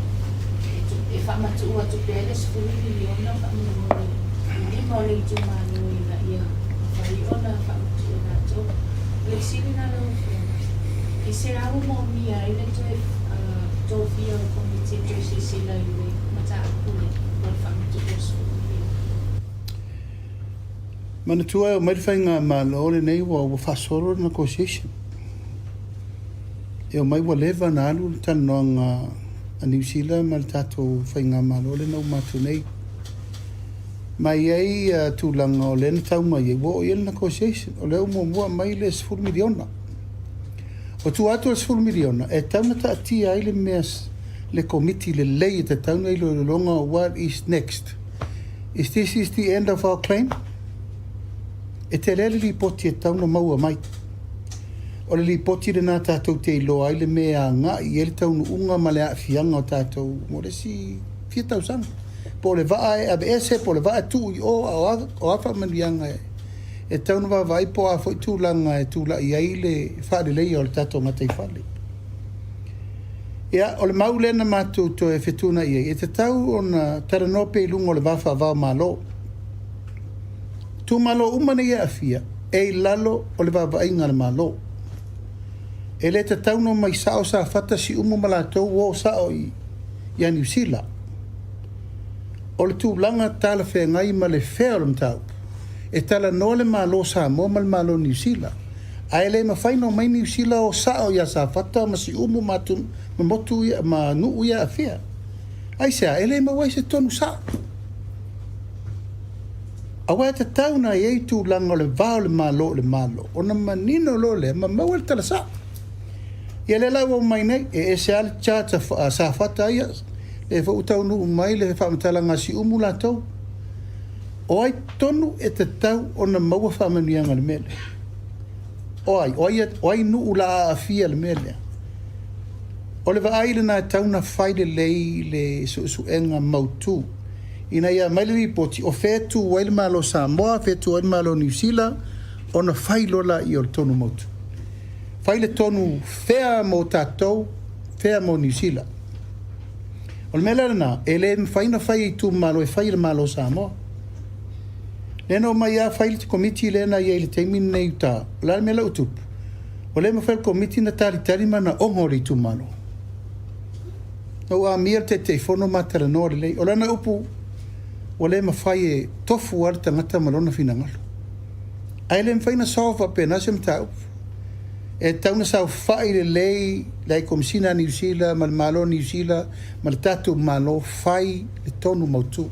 e faamatuu atu pea le $10 miliona faamolemole i lima o le itumalo ina ia mafai ona faamatuu e latou. O le fesili la lau Afioga, i se a ua moomia ai le toe tofia o le Komiti e toe silasila i le mataupu lea mo le faamatuu o le $10 miliona? Manatua e omai le Faigamalo lenei ua faasolo le negotiation. E omai ua leva ona alu le talanoaga a Niu Sila ma le tatou Faigamalo lea na uma atu nei. Ma e i ai tulaga o lea na tau mai ai, ua oo i ai le negotiation. O lea ua muamua aumai le $10 miliona. O tua atu o le $10 miliona, e tatau ona taatia ai le mea le Komiti lelei e tatau ona iloiloga what is next. Is this is the end of our claim? E tele le lipoti e tatau ona maua mai. O le lipoti lena tatou te iloa ai le mea e agai i ai le taunuuga ma le aafiaga o tatou mo le isi fia tausaga. Po o le vaa e aveese, po o le vaa e tuu i o, a o a faamanuiaga e tatau ona vaavaai po o a foi tulaga e tulai ai le faaleleia o le tatou gataifale. Ia, o le mau lea na matou toe fetuunai ai, e tatau ona talanoa pea i luga o le va faava o Malo. Itumalo uma nei e aafia, e i lalo o le vaavaaiga a le Malo. E le tatau ona omai sao Safata, Siumu ma latou o sao ia Niu Sila. O le tulaga talafeagai ma le fea o le mataupu, e talanoa le Malo o Samoa ma le Malo o Niu Sila, ae le mafai ona omai Niu Sila o sao ia Safata ma Siumu ma motu ia, ma nuu ia e aafia. Aisea? E le maua ai se tonu sao. Aua e tatau ona i ai tulaga o le va o le Malo i le Malo, ona manino loa lea ma maua le tala sao. Ia lea la ua omai nei, e ese lava le charge a Safata ia, lea foi ua taunuu mai le faamatalaga a Siumu latou. O ai tonu e tatau ona maua faamanuiaga i le mea lea? O ai? O ai, o ai nuu la a aafia i le mea lea? O le vaai lena e tatau ona fai lelei le suesuega mautu ina ia aumai le lipoti o fea e tu ai le Malo o Samoa, fea e tu ai le Malo o Niu Sila, ona fai loa lea o le tonu mautu. Fai le tonu fea mo tatou, fea mo Niu Sila. O le mea la lena, e le mafai ona fai e itumalo, e fai e le Malo o Samoa. Lea na omai lava fai le Komiti lea na i ai i le taimi lenei i uta. O le a le mea la ua tupu? Ua le mafai e le Komiti ona talitali manaoga o le itumalo. Na ou amia le Taitaifono ma talanoa lelei. O lana upu, ua le mafai e tofu lava le tagata ma lona finagalo. Ae le mafai ona solve faapena se mataupu. E tatau ona saofai lelei le Ai Komesina a Niu Sila ma le Malo o Niu Sila ma le tatou Malo fai le tonu mautu.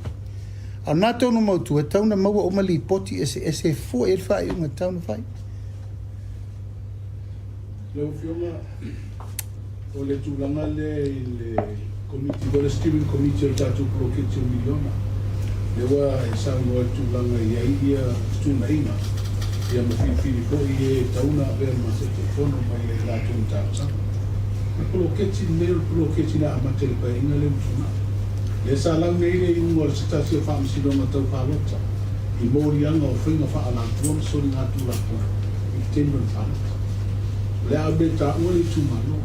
A o lena tonu mautu e tatau ona maua uma lipoti eseese e fua i ai le faaiuga e tatau ona fai. Lau Afioga, o le tulaga lea i le Komiti foi o le Steering Committee o le tatou poloketi o miliona, lea ua e saunoa i le tulaga e i ai ia fetuunaiga, ia ma filifili foi e e tatau ona avea ma Taitaifono mai ai latou na talosaga. O le poloketi lenei o le poloketi na amata i le Paeaiga lea ua tuanai. Lea sa lau nei le iuga o le se tasi o Faamasinoga Tau Palota i moliaga o faiga faaalatua ma soligatulafono i le taimi o le palota. O le a ou le taua le itumalo,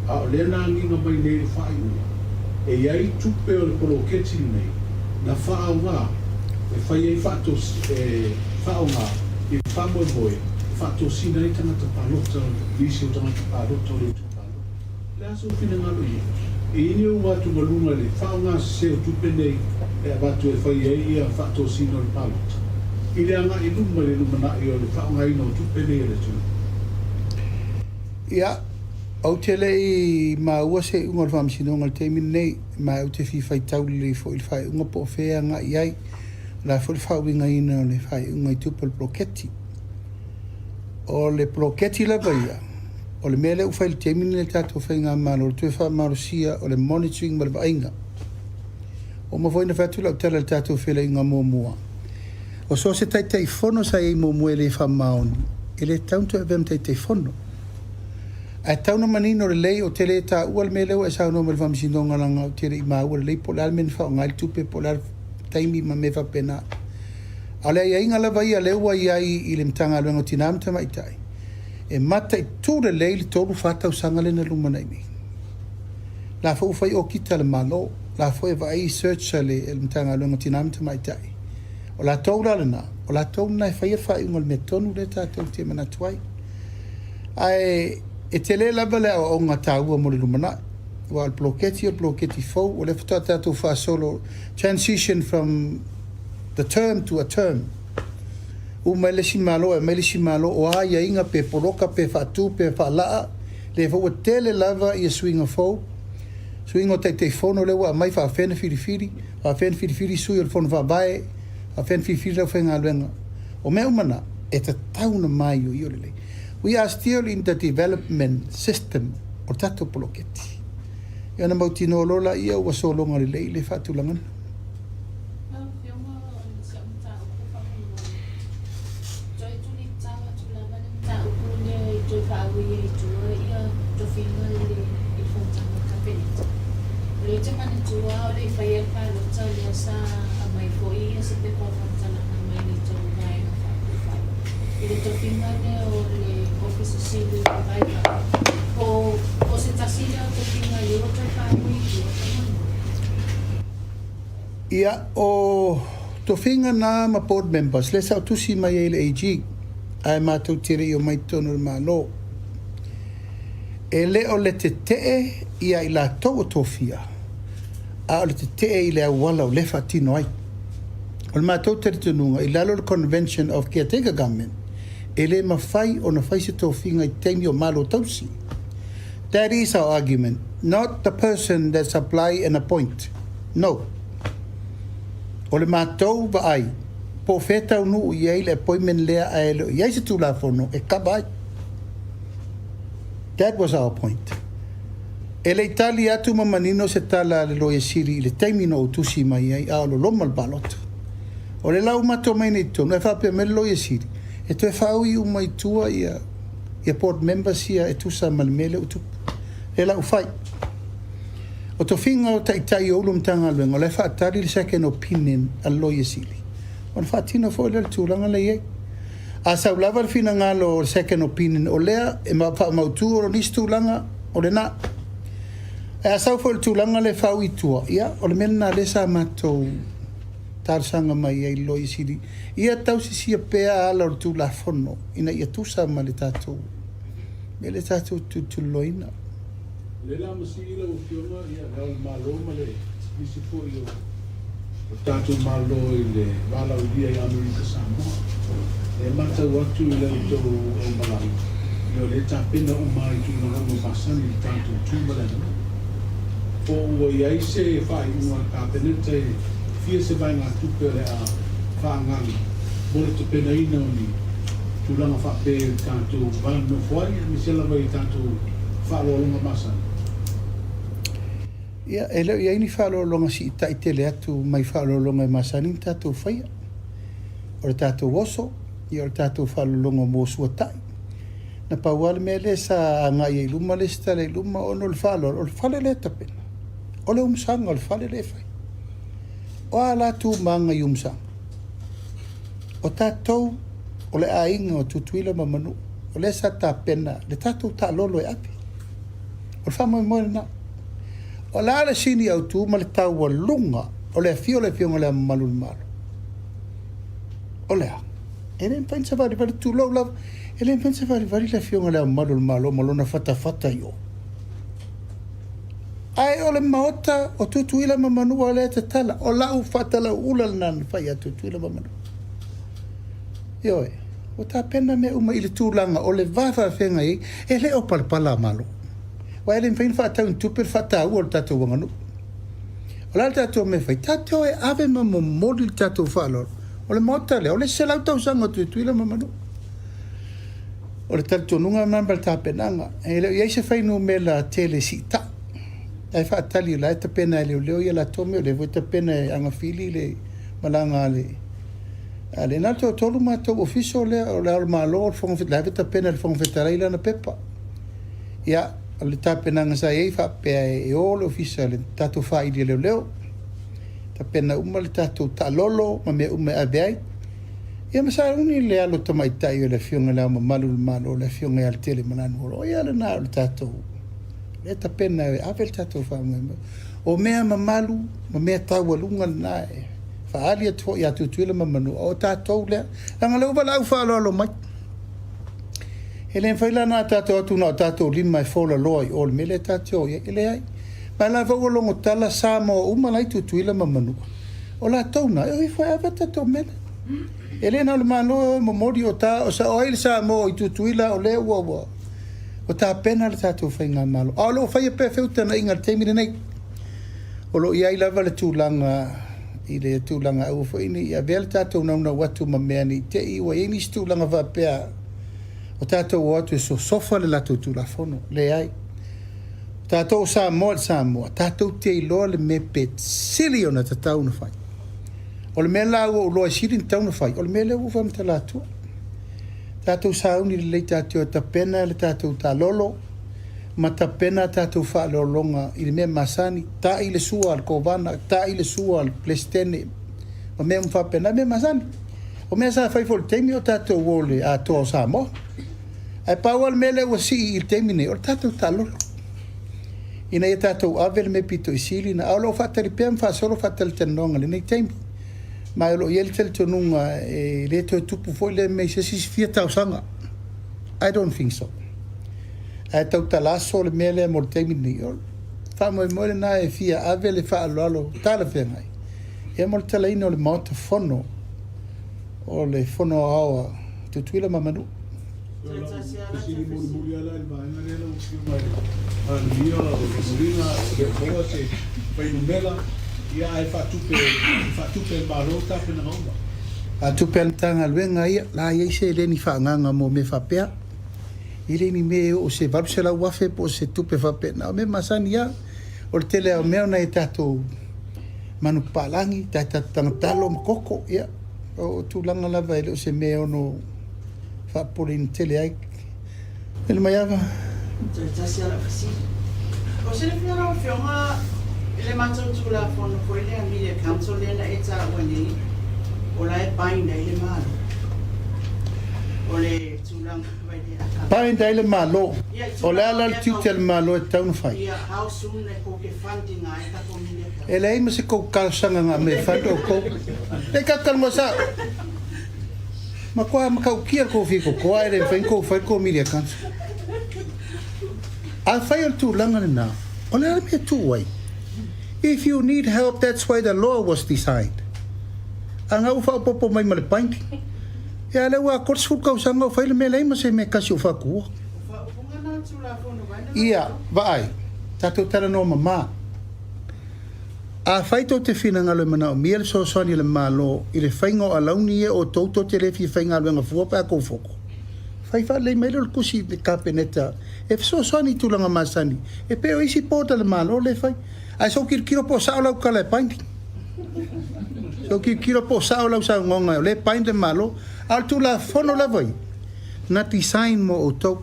a o lea na agiga mai nei i le faaiuga, e i ai tupe o le poloketi lenei na faaaoga e fai ai faatosi, e faaaoga i le faamoemoe e faatosina ai tagata palota, nisi o tagata palota o le itumalo. O le a sou finagalo i ai? E i ai ni ou atugaluga i le faaaoga sese o tupe nei e avatu e fai ai ia faatosina o le palota i le agai i luma i le lumanai o le faaaogaina o tupe nei a le atunuu? Ia, ou te le i maua se iuga o le Faamasinoga i le taimi lenei, ma ou te fia faitau lelei foi i le faaiuga po o fea e agai i ai. O le a foi le faauigaina o le faaiuga i tupe o le poloketi. O le poloketi lava ia, o le mea lea ua fai i le taimi lenei e le tatou Faigamalo, o le toe faamalosia o le monitoring ma le vaaiga. Ua uma foi ona fai atu lau tala i le tatou feiloaiga muamua. O so o se Taitaifono sa i ai muamua e le faamaoni, e le tatau ona toe avea ma Taitaifono. Ae tatau ona manino lelei, ou te le taua le mea lea ua e saunoa mai i le Faamasinoga leaga ou te le i maua lelei po o le a le mea na faaaoga ai le tupe po o le a le taimi ma mea faapena. A o le aiaiga lava ia lea ua i ai i le Matagaluega o Tina ma Tamaitai, e mataitu lelei le 3, 4 tausaga lea na lumanai nei. O la foi ua fai okika a le Malo, o la foi e vaai search a le Matagaluega o Tina ma Tamaitai. O latou la lena, o latou lena e faia le faaiuga o le mea tonu lea tatou te manatu ai. Ae e tele lava le aoaoga taua mo le lumanai, aua o le poloketi o le poloketi fou, o lea faatoa tatou faasolo, transition from the term to a term. Uma le isi Malo ae aumai le isi Malo, o a aiaiga, pe poloka pe faatu pe faalaa, lea foi ua tele lava ia suiga fou, suiga o Taitaifono lea ua aumai, faapefea ona filifili, faapefea ona filifili sui o le Fono Faavae, faapefea ona filifili le aufaigaluega. O mea uma na, e tatau ona maioio lelei. We are still in the development system o le tatou poloketi. Ia ona mautinoa loa lea ua sologa lelei le faatulagaga. Lau Afioga o si au mataupu faamolemole, toe tulitao atu lava le mataupu lea i toe faaui ai i tua ia tofiga i le i le fonotaga a le Kapeneta. O lea ou te manatua a o le i faia le palota lea sa aumai foi ia se pepa o faamatalaga mai le tou vaega faaupufai i le tofiga lea o le Ofisa Sili o le Vaivai po o se tasi lea o tofiga lea ua toe faaui i tua faamolemole. Ia, o tofiga na ma board members, lea sa ou tusi mai ai i le AG, ae matou te le i omai i totonu o le Malo. E le o le tetee ia i latou o tofia, a o le tetee i le auala o lea e faatino ai. O le matou talitonuga, i lalo o le Convention of Caretaker Government, e le mafai ona fai se tofiga i taimi o Malo tausi. That is our argument, not the person that supply and appoint. No. O le matou vaai, po o fea e taunuu i ai le appointment lea ae le o i ai se Tulafono e cover ai. That was our point. E le i tali atu ma manino se tala a le Loia Sili i le taimi na ou tusi mai ai a o loloma le palota. O le la ua matou omai nei i totonu ae faapea mai le Loia Sili e toe faaui uma i tua ia ia board members ia e tusa ma le mea lea ua tupu. Lea la ua fai. O tofiga o Taitai o Ulu o Matagaluega, o la e faatali le second opinion a le Loia Sili, ona faatino foi lea o le tulaga lea e i ai. A sau lava le finagalo o le second opinion o lea e faamautu o nisi tulaga, o lena. Ae a sau foi i le tulaga lea e faaui i tua, ia, o le mea lena lea sa matou talosaga mai ai i le Loia Sili, ia tausisia pea ala o le Tulafono ina ia tusa ma le tatou mea lea tatou te tulituliloaina. O lea la masii lau Afioga ia le Ao o le Malo ma le nisi foi o o tatou Malo i le valaaulia i Amerika Samoa. E matau atu i la outou aumalaga, ia o lea e tapena uma lava i tulaga uma masani i le tatou tu ma le aganuu. Po ua i ai se faaiuga a le Kapeneta e fia se vaegatupe o le a faaagaaga mo le tapenaina o ni tulaga faapea i le tatou va nonofo ai, aemaise lava i tatou faaaloaloga masani. Ia, e le o i ai ni faaaloaloga siitai tele atu mai faaaloaloga e masani ona tatou faia. O le tatou oso, ia o le tatou faaaloaloga mo suatai. Na pau lava le mea lea sa agai ai i luma le isi tala i luma ona o le faaaloalo, o le fale lea e tapena, o le umusaga o le fale lea e fai. O a la tumaga i umusaga? O tatou o le aiga o Tutuila ma Manua, o lea sa tapena le tatou taalolo e ave. O le faamoemoe lena. O le a le sini autu ma le taualuga o le afio o le Afioga i Le Ao Mamalu o le Malo? O le a? E le mafai ona savalivali, tulou lava, e le mafai ona savalivali le Afioga i Le Ao Mamalu o le Malo ma lona fatafata i o. Ae o le Maota o Tutuila ma Manua lea e tatala. O lau faatalauula lena na fai ia Tutuila ma Manua. Ioe, ua tapena mea uma i le tulaga o le va faafeagai ai, e le o palapala a Malo. Aua e le mafai ona faatau i ni tupe le faataua o le tatou aganuu. O le a le tatou mea e fai? Tatou e ave ma momoli le tatou faaaloalo. O le Maota lea, o le 100 tausaga o Tutuila ma Manua. O le talitonuga lena ma le tapenaga. E le o i ai se fuainumera tele siitai. La e faatali, o la e tapena e leoleo ia latou mea, o lea foi e tapena e agafili le malaga a le A lea na o le toatolu matou ofisa lea, o Le Ao o le Malo, o le Fofoga Fetalai, la e tapena e le Fofoga Fetalai lana pepa. Ia, o le tapenaga sa i ai faapea e o le ofisa i le tatou faili a leoleo, tapena uma le tatou taalolo ma mea uma e ave ai. Ia ma sauni le alo tamaitai o le Afioga i Le Ao Mamalu o le Malo, le Afioga ia Letelemanuolo, o ia lena o le tatou lea tapena e ave le tatou faamoemoe. O mea mamalu ma mea taualuga lena e faaali atu foi ia Tutuila ma Manua, o tatou lea. Leaga o lea ua valaau faaaloalo mai. E le mafai la ona tatou o atu na o tatou lima e folaloa i o i le mea lea tatou te o i ai. E leai. Ma o la foi ua logo tala Samoa uma la e i Tutuila ma Manua. O latou na e o ifo e ave a tatou mea lea. E le na o le Malo e o e momoli, o ai le Samoa i Tutuila o lea ua ua tapena le tatou faigamalo. A o lo o faia pea feutagaiga i le taimi lenei. O lo o i ai lava le tulaga i le tulaga aua foi ne i avea le tatou naunau atu ma mea ne i te i ua i ai nisi tulaga faapea o tatou o atu e sosofa le latou Tulafono. Leai. O tatou o Samoa i le Samoa, tatou te iloa le mea pe sili ona tatau ona fai. O le mea la ua ou iloa e sili ona tatau ona fai, o le mea lea ua ou faamatala atua. Tatou sauni lelei tatou te o e tapena le tatou taalolo ma tapena a tatou faaaloaloga i le mea masani, ta'i le sua a le Kovana, ta'i le sua a le Peresetene ma mea uma faapena, mea masani. O mea sa fai foi i le taimi o tatou o i le Atoa o Samoa. Ae pau lava le mea lea ua sii i le taimi lenei, o le tatou taalolo, ina ia tatou ave le mea pito i sili ona... Ae o lo o faatali pea ma faasolo faatalatalanoaga i lenei taimi. Ma o lo o i ai le talitonuga e le toe tupu foi lea mea i se isi fia tausaga. I don't think so. Ae tautala aso le mea lea mo le taimi lenei. O le faamoemoe lena e fia ave le faaaloalo talafeagai ia mo le talaina o le Maota Fono o le Fono Aoao a Tutuila ma Manua. O lau fesili mulimuli lava la i le vaega lea lau Afioga i le Palemia, o lona uiga e le o maua se fuainumera, ia ae faatupe, faatupe e le Malo tapenaga uma. Faatupe a le Matagaluega ia, la e i ai seleni faaagaaga mo mea faapea. E le ni mea e oo i se $800,000 po o se tupe faapena, o mea masani lava. O le tele lava o mea o nai a tatou manupapalagi, tatou tagatalo ma koko, ia, o tulaga lava e le o se mea e ono faapopoleina tele ai. Lilomaiava. Toe tasi lava lau fesili. O silafia lau Afioga i le matou Tulafono foi lea Media Council lea na e taua nei, o la e bind ai le Malo. O le tulaga mai lea. Bind ai le Malo. O le a la le tiute a le Malo e tatau ona fai? Ia, how soon e kou te funding ai tatou Media Council? E leai ma se kou talosaga na aumai e fund outou. Lei tatou talanoa sao. Matua matautia le kou fikokoa e le mafai ona kou fai le kou Media Council. Afai o le tulaga lena, o le a le mea e tuu ai? If you need help, that's why the law was designed. A na ua faaopoopo mai ma le binding. Ia a lea ua 30 tausaga o fai le mea leai ma se mea e tasi o faatuua. Ia, vaai, tatou talanoa mama. Afai tou te finagalo e manaomia le fesoasoani a le Malo i le faiga o alauni ia outou tou te le fia faigaluega fua pe a tou foto, fai faalelei mai lea o le tusi i le Kapeneta e fesoasoani i tulaga masani e pei o isi board a le Malo lea e fai. Ae se i ou tilotilo po o sao lau tala e bind. Se i ou tilotilo po o sao lau saunoaga o lea e bind le Malo. A o le Tulafono lava ia, na design mo outou.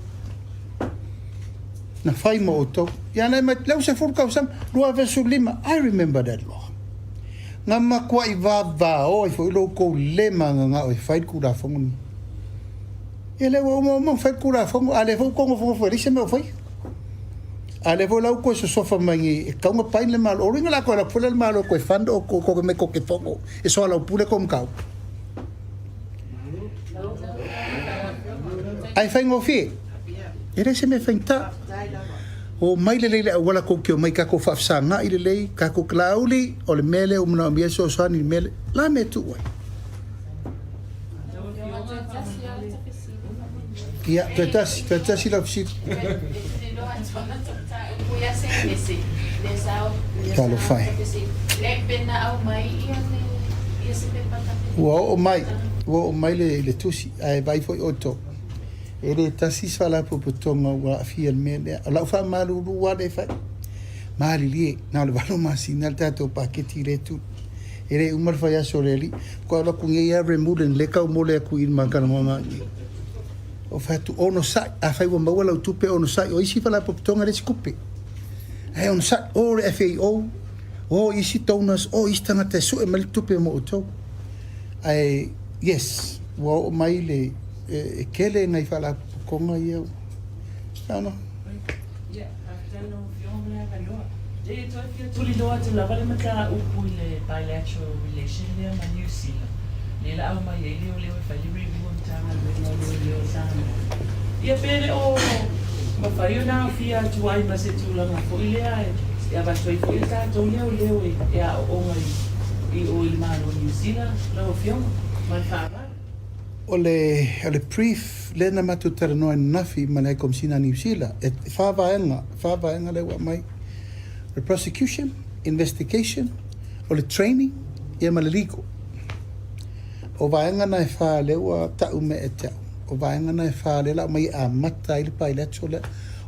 Na fai mo outou. Ia na mai lea ua 10 tausaga, 2015, I remember that law. Na matuai vavao ai foi lo outou le mananao e fai le Tulafono lenei. Ia lea ua uma uma ona fai le Tulafono, a o lea foi ua outou nofonofo e leai se mea o faia. A o lea foi la ua toe sosofa mai nei e tatau ona bind le Malo. O lona uiga o le a toe alu atu foi la le Malo e toe fund outou tou te omai tou te fono e soalaupule tou mataupu. Ae faigofie. E leai se mea faigata. Omai lelei i le auala tou te omai tatou faafesagai lelei, tatou te Laauli, o le mea lea ua manaomia ai le fesoasoani i le mea lea. O le a le mea e tuu ai? Ia, toe tasi, toe tasi lau fesili. Talofa e. Ua oo mai, ua oo mai le, le tusi, ae vaai foi outou. E le tasi se faalapotopotoga ua aafia i le mea lea. O lau faamalulu lava lea e fai. Malilie, na o le 8 masina le tatou paketi lea e tuli. E le uma le faiaso o le alii. Faatoa alu atu nei lava Remulan lea e taumole atu i i le ma talanoaga atu nei. Ou fai atu, onosai, afai ua maua lau tupe, onosai. O isi faalapotopotoga e leai se tupe. Ae onosai, o le FAO, o isi donors, o isi tagata e sue mai le tupe mo outou. Ae, yes, ua oo mai le, e tele nai faalapotopotoga ia ua saunoa. Ia, faafetai i lau Afioga mo le avanoa. E toe fia tuliloa atu lava le mataupu i le bilateral relation lea ma Niu Sila, lea la aumai ai leoleo e fai le review a Matagaluega o Leoleo o Samoa. Ia pe le o mafai ona aofia atu ai ma se tulaga foi lea e avatu ai foi a tatou leoleo e aooga i o i le Malo o Niu Sila lau Afioga. Ma le faaaloalo. O le o le brief lea na matou talanoa ananafi ma le High Komesina a Niu Sila, e fa vaega, fa vaega lea ua aumai, o le prosecution, investigation, o le training ia ma le legal. O vaega na e fa lea ua tau mea ia te au, o vaega na e fa lea la aumai e amata ai le bilateral lea.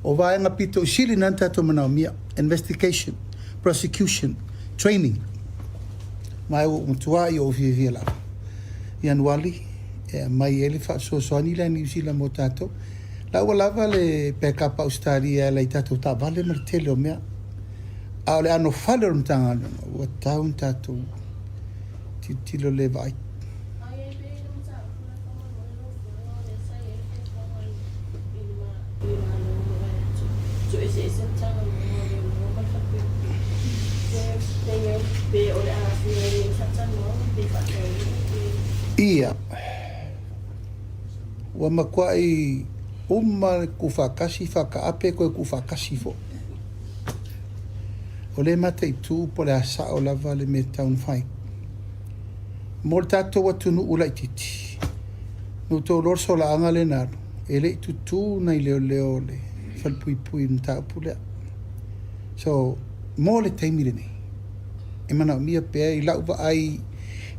O vaega pito i sili na na tatou manaomia, investigation, prosecution, training. Ma ua ou matuai ou fiafia lava. Ianuali e aumai ai le faasoasoani lea a Niu Sila mo tatou. La ua lava le backup a Ausetalia e ala i tatou taavale ma le tele o mea. A o le anofale o le Matagaluega, ua tatau ona tatou tilotilo le vaai. Ia, ua matuai uma le tuufaatasi faataape toe tuufaatasi foi. O lea e mataitu po o le a sao lava le mea e tatau ona fai. Mo le tatou atunuu laitiiti, na outou iloa le solaaga lea na alu, e le i tutu nai leoleo o le falepuipui i le mataupu lea. So, mo le taimi lenei, e manaomia pea i lau vaai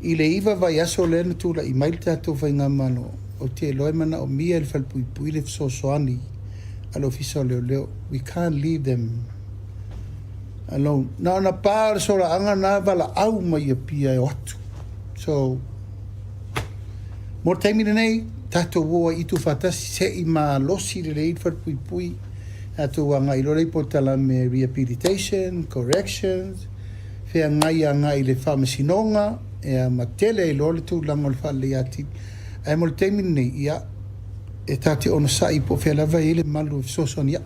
i le 9 vaiaso lea na tulai mai le tatou faigamalo, ou te iloa e manaomia e le falepuipui le fesoasoani a le Ofisa o Leoleo. We can't leave them alone. Na ona pa o le solaaga na valaau mai i Apia e o atu. So, mo le taimi lenei, tatou o ai i tuufaatasi se i malosi lelei le falepuipui, tatou agai loa lea i polokalame rehabilitation, corrections, feagai agai i le faamasinoga, ia ma tele ai loa le tulaga o le faaleleia atili. Ae mo le taimi lenei, ia, e tatou te onosai po o fea lava e i ai le malu e fesoasoani ai.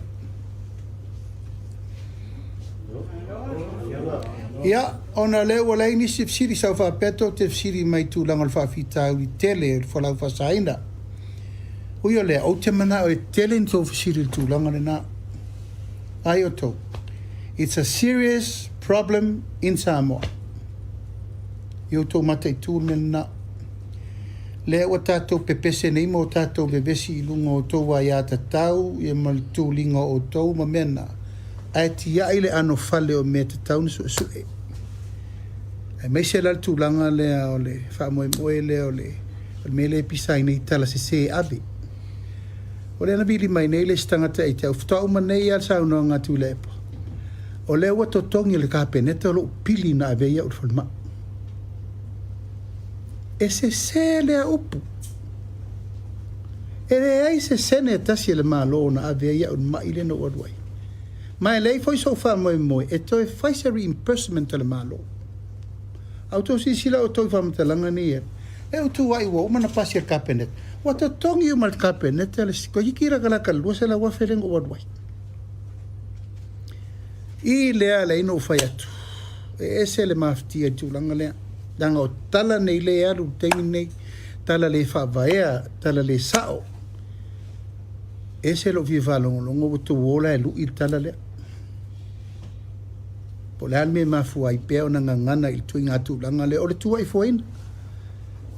Ia, ona o lea ua leai nisi fesili, sa ou faapea tou te fesili mai i tulaga o le faafitauli tele o le fualaau faasaina. Ui o lea, ou te manao e tele ni tou fesili i le tulaga lena. Ai outou, it's a serious problem in Samoa. I outou mataitu le mea lena. Lea ua tatou pepese nei ma o tatou vevesi i luga o outou aiatatau ia ma le tuliga o outou ma mea na, ae tiai le anofale o mea tatau ona suesue. Aemaise la le tulaga lea o le faamoemoe lea o le, o le mea lea e pisa ai nei tala sese e ave. O lea na vili mai nei le isi tagata ia te au, faatoa uma nei lava le saunoaga a Tuilaepa, o lea ua totogi e le Kapeneta lou pili na ave ai au i le falemai. E sese lea upu. E leai se sene e tasi a le Malo na ave ai au i le ma'i lea na ou alu ai. Ma e leai foi sou faamoemoe e toe fai se reimbursement a le Malo. A outou silasila outou i faamatalaga nei e alu, e utu ai ua uma ona pasi e le Kapeneta. Ua totogi uma e le Kapeneta le toeitiiti latalata i le $200,000 lea na ou alu ai. I lea leai na ou fai atu, e ese le mafatia i le tulaga lea, leaga o tala nei lea e alu i le taimi lenei, tala le faavaea, tala le sao. E ese lou fia faalogologo ua tou o la e lui le tala lea. Po o le a le mea e mafua ai pea ona gagana i le tuiga tulaga lea o le tuuaifoaina.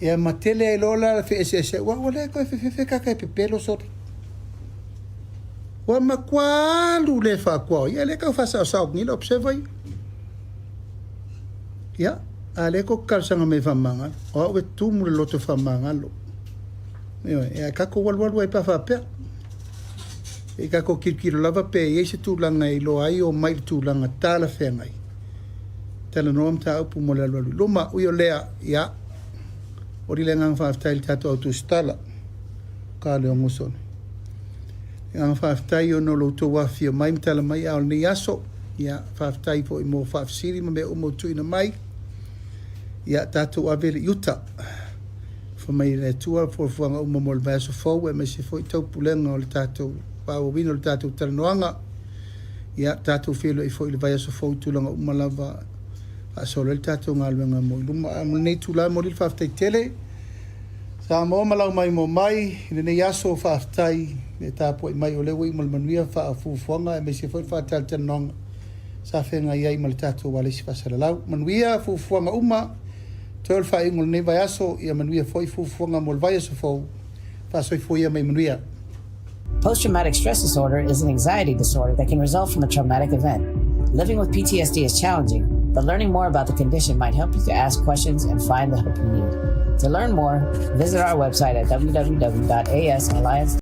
Ia ma tele ai loa la le feeseeseai, aua ua le toe fefefe kaka e pepelo sole. Ua matua alu le faakuao ia lea tau faasaosao atu nei le observer ia. Ia, a lea tou te talosaga mai e faamagalo. O au e tumu le loto faamagalo. Ioe, e tatou alualu ai pe a faapea. Se i tatou tilotilo lava pe i ai se tulaga e iloa ai omai i le tulaga talafeagai. talanoa mataupu mo le alualu i luma. Ui o lea, ia, momoli le agaga faafetai i le tatou au tusitala, ka le ogosone. Le agaga faafetai ona o lo outou afifio mai ma tala mai aao i lenei aso. Ia, faafetai foi mo faafesili ma mea uma ua tuuina mai. Ia, tatou ave le i uta. Fa mai le Atua fuafuaga uma mo le vaiaso fou, aemaise foi taupulega o le tatou faaauauina o le tatou talanoaga. Ia, tatou feiloai foi i le vaiaso fou i tulaga uma lava faasolo ai le tatou galuega mo i luma. Ae mo lenei itula, e momoli le faafetai tele. Samoa ma lau maimoa mai i lenei aso, faafetai le tapuai mai o lea ua iu ma le manuia fuafuaga aemaise foi le faatalatalanoaga sa feagai ai ma le tatou ualesi faasalalau. Manuia fuafuaga uma, toe o le faaiuga o lenei vaiaso, ia manuia foi fuafuaga mo le vaiaso fou. Faasoifua ia ma ia manuia. Post-traumatic stress disorder is an anxiety disorder that can result from a traumatic event. Living with PTSD is challenging, but learning more about the condition might help you to ask questions and find the help you need. To learn more, visit our website at www.asalliance.